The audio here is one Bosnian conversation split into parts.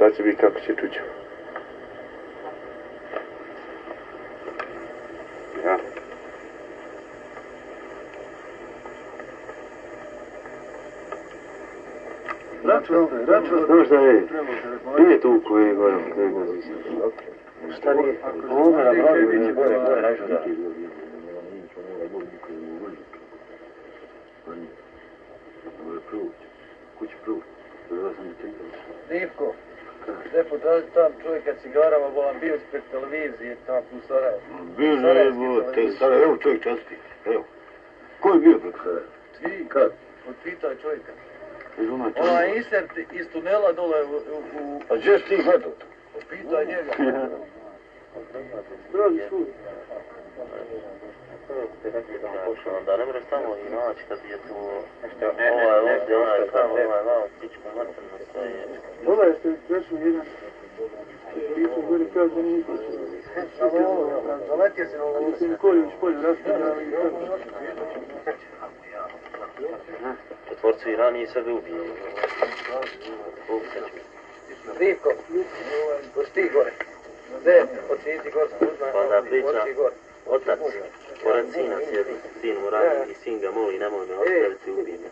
Šta će biti, kako će čuću. Ja. Račun, znaš da je? Nije tu koji gore, šta nije? Ovdje na brodu, nije gore, ražu da. Kući proći. Divko, gdje potraži tam čovjeka cigarama, volam bio ispred televizije, tamo u Sarajevu. Bio je Sarajevo, evo čovjek časti, evo. Ko je bio preko Sarajeva? Ti, Kad? otpitaj čovjeka. Ona Onaj insert iz tunela dole u... A gdje si ti gledao to? Otpitaj njega. Da ne možeš tamo i naći kad je tu ovaj ovdje, onaj tamo, ovaj malo, stičku mrtveno sve je. Dole ste prešli jedan. Pišu gore kao da nije pišu. Zaletio si ovo. Mislim, Koljević polju raspravljali i tako. Četvorcu i ranije sebe ubije. Divko, pusti gore. Zed, otiđi gore, Onda priča, otac, pored sina sjedi, sin mu radi i sin ga moli, nemoj me ostaviti, ubij me.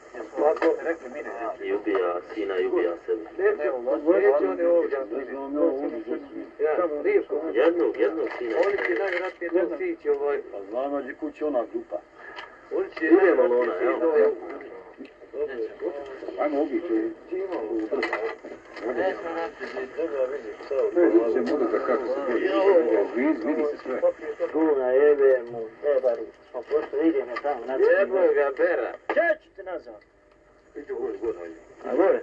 I ubija sina i ubija sebe. Jednog sina. Oni će najvjerojatnije to stići ovaj... Pa znamo gdje kući ona grupa. Oni će Idemo Lona, evo. Ajmo ubiti. Ne smo naprijed, dobro vidiš, sao. Ne, se bude da kako se vidi se sve. Kuna jebe mu, jebari. Smo prošli, idemo tamo. Jebo ga, bera. Čeću te nazvat. Iđu gore. A gore?